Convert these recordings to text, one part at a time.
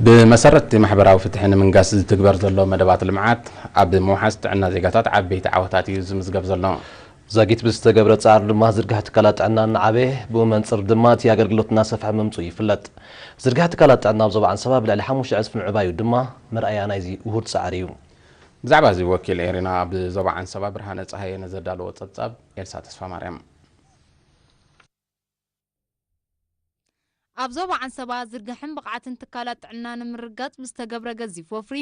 ብመሰረት ማሕበራዊ ፍትሒ ንምንጋስ ዝትግበር ዘሎ መደባት ልምዓት ኣብ ምውሓስ ጥዕና ዜጋታት ዓበይቲ ዓወታት እዩ ዝምዝገብ ዘሎ። ዛጊት ብዝተገብረ ጻዕሪ ድማ ዝርግሐ ትካላት ጥዕና እናዓበየ፣ ብኡ መንጽር ድማ እቲ ኣገልግሎት እናሰፍሐ ምምጽኡ ይፍለጥ። ዝርግሐ ትካላት ጥዕና ኣብ ዞባ ዓንሰባ ብልዕሊ ሓሙሽተ ዕጽፊ ምዕባዩ ድማ መርኣያ ናይዚ ውሁድ ጻዕሪ እዩ። ብዛዕባ እዚ ወኪል ኤሪና ኣብ ዞባ ዓንሰባ ብርሃነ ጸሃየ ንዘዳለዎ ጸብጻብ ኤልሳ ተስፋ ማርያም። ኣብ ዞባ ዓንሰባ ዝርግሐን ብቕዓትን ትካላት ጥዕና ንምርጋጽ ብዝተገብረ ገዚፍ ወፍሪ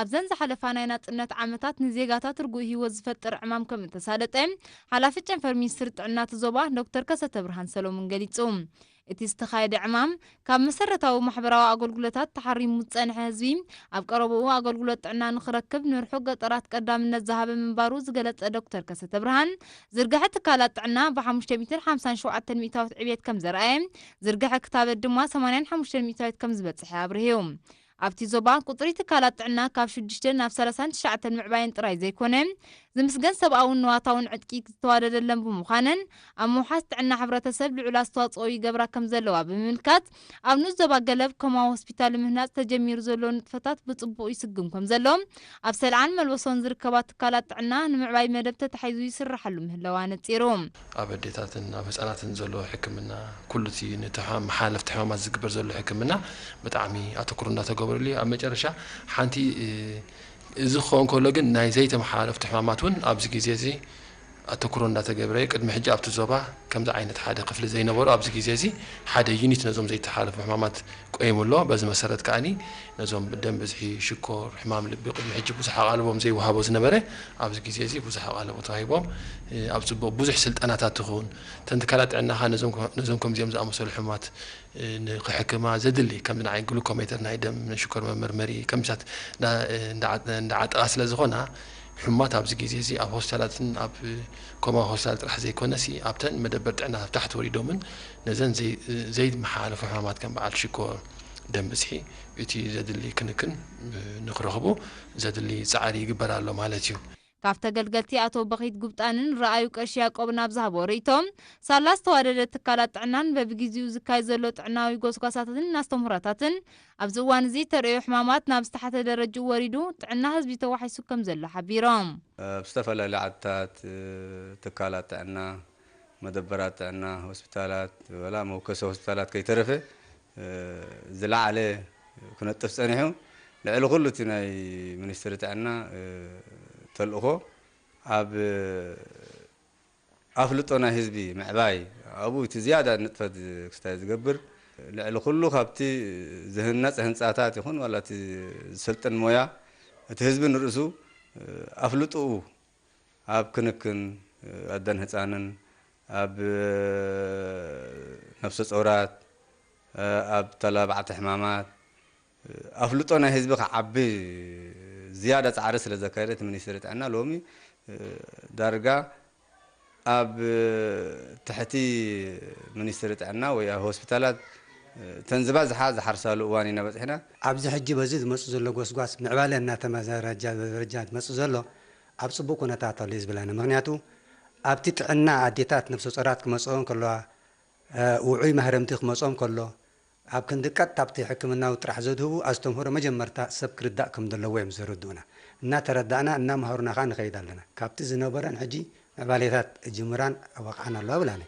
ኣብዘን ዝሓለፋ ናይ ናጽነት ዓመታት ንዜጋታት ርጉእ ህይወት ዝፈጥር ዕማም ከም እተሳለጠ ሓላፊ ጨንፈር ሚኒስትሪ ጥዕና እቲ ዞባ ዶክተር ከሰተ ብርሃን ሰሎሙን ገሊጹ። እቲ ዝተኻየደ ዕማም ካብ መሰረታዊ ማሕበራዊ ኣገልግሎታት ተሓሪሙ ዝጸንሐ ህዝቢ ኣብ ቀረብኡ ኣገልግሎት ጥዕና ንኽረክብ ንርሑቕ ገጠራት ቀዳምነት ዝሃበ ምንባሩ ዝገለጸ ዶክተር ከሰተ ብርሃን ዝርግሐ ትካላት ጥዕና ብ557 ሚእታዊት ዕብየት ከም ዘርኣየ ዝርግሐ ክታበት ድማ 85 ሚእታዊት ከም ዝበጽሐ ኣብርህዩ። ኣብቲ ዞባ ቁፅሪ ትካላት ጥዕና ካብ ሽዱሽተ ናብ ሰላሳን ትሽዓተን ምዕባየን ጥራይ ዘይኮነ ዝምስገን ሰብኣውን ንዋታውን ዕጥቂ ዝተዋደደለን ብምዃነን ኣብ ምውሓስ ጥዕና ሕብረተሰብ ልዑል ኣስተዋፅኦ ይገብራ ከም ዘለዋ ብምምልካት ኣብ ንኡስ ዞባ ገለብ ኮማዊ ሆስፒታል ንምህናፅ ተጀሚሩ ዘሎ ንጥፈታት ብፅቡቕ ይስግም ከም ዘሎ ኣብ ሰልዓን መልበሶን ዝርከባ ትካላት ጥዕና ንምዕባይ መደብ ተታሒዙ ይስራሓሉ ምህላዋ ነፂሩ። ኣብ ኣዴታትን ኣብ ህፃናትን ዘሎ ሕክምና ኩሉ እቲ ነቲ መሓለፍቲ ሕማማት ዝግበር ዘሎ ሕክምና ብጣዕሚ ኣተኩሮ እናተገበረሉ እዩ። ኣብ መጨረሻ ሓንቲ እዚ ክኸውን ከሎ ግን ናይ ዘይተመሓላለፍቲ ሕማማት እውን ኣብዚ ግዜ እዚ ኣተኩሮ እንዳተገብረ እዩ። ቅድሚ ሕጂ ኣብቲ ዞባ ከምዚ ዓይነት ሓደ ክፍሊ ዘይነበሮ ኣብዚ ግዜ እዚ ሓደ ዩኒት ነዞም ዘይተሓላለፉ ሕማማት ቆይሙ ኣሎ። በዚ መሰረት ከዓኒ ነዞም ደም ብዝሒ፣ ሽኮር፣ ሕማም ልቢ ቅድሚ ሕጂ ብዙሕ ኣቓልቦም ዘይወሃቦ ዝነበረ ኣብዚ ግዜ እዚ ብዙሕ ኣቓልቦ ተዋሂቦም ኣብ ጽቡቕ ብዙሕ ስልጠናታት ትኹን ተን ትካላት ጥዕናኻ ነዞም ከምዚኦም ዝኣመሰሉ ሕማማት ንክሕክማ ዘድሊ ከምዚ ንዓይ ግሉኮሜተር ናይ ደም ሽኮር መመርመሪ ከምሳት እንዳዓጠቓ ስለ ዝኾና ሕሙማት ኣብዚ ግዜ እዚ ኣብ ሆስፒታላትን ኣብ ኮማ ሆስፒታል ጥራሕ ዘይኮነሲ ኣብተን መደበር ጥዕና ኣብ ታሕቲ ወሪዶምን ነዘን ዘይመሓላለፉ ሕማማት ከም በዓል ሽኮር፣ ደም ብዝሒ እቲ ዘድሊ ክንክን ንክረኽቡ ዘድሊ ፃዕሪ ይግበር ኣሎ ማለት እዩ። ካብ ተገልገልቲ ኣቶ በኺት ጉብጣንን ረኣዩ ቀሺ ያቆብን ኣብ ዝሃቦ ርእይቶ ሳላ ዝተዋደደ ትካላት ጥዕናን በብግዜኡ ዝካየድ ዘሎ ጥዕናዊ ጎስጓሳትን ኣስተምህሮታትን ኣብዚ እዋን እዚ ተርእዮ ሕማማት ናብ ዝተሓተ ደረጅኡ ወሪዱ ጥዕና ህዝቢ ተዋሒሱ ከም ዘሎ ሓቢሮም። ኣብ ዝተፈላለዩ ዓድታት ትካላት ጥዕና፣ መደበራት ጥዕና፣ ሆስፒታላት፣ ወላ መወከሲ ሆስፒታላት ከይተረፈ ዝለዓለ ክነጥፍ ጸኒሑ። ልዕሊ ኩሉ እቲ ናይ ሚኒስትሪ ጥዕና ተልእኾ ኣብ ኣፍልጦ ናይ ህዝቢ ምዕባይ ኣብኡ እቲ ዝያዳ ንጥፈት ክስታይ ዝገብር ልዕሊ ኩሉ ካብቲ ዝህነፅ ህንፃታት ይኹን ዋላ እቲ ዝሰልጥን ሞያ እቲ ህዝቢ ንርእሱ ኣፍልጥኡ ኣብ ክንክን ኣደን ህፃንን ኣብ ነፍሰ ጾራት ኣብ ተላባዕቲ ሕማማት ኣፍልጦ ናይ ህዝቢ ክዓቢ ዝያዳ ፃዕሪ ስለ ዘካየደ እቲ ሚኒስትሪ ጥዕና ሎሚ ዳርጋ ኣብ ትሕቲ ሚኒስትሪ ጥዕና ወይ ኣብ ሆስፒታላት እተን ዝበዝሓ ዝሓርሳሉ እዋን ኢና በፂሕና። ኣብዚ ሕጂ በዚ ዝመፁ ዘሎ ጎስጓስ ምዕባለ እናተመዘረጃ ደረጃ ዝመፁ ዘሎ ኣብ ፅቡቅ ኩነታት ኣሎ እዩ ዝብለና። ምክንያቱ ኣብቲ ጥዕና ኣዴታት ነብሰ ጾራት ክመፅኦ እንከለዋ ውዑይ ማህረምቲ ክመፅኦም ከሎ ኣብ ክንዲ ቀጥታ ኣብቲ ሕክምናዊ ጥራሕ ዘድህቡ ኣስተምህሮ መጀመርታ ሰብ ክርዳእ ከም ዘለዎ እዮም ዘረድኡና። እናተረዳእና እናመሃሩና ከዓ ንኸይድ ኣለና። ካብቲ ዝነበረን ሕጂ ምዕባሌታት ጅምራን ወቕዓን ኣለዋ ብላኒ።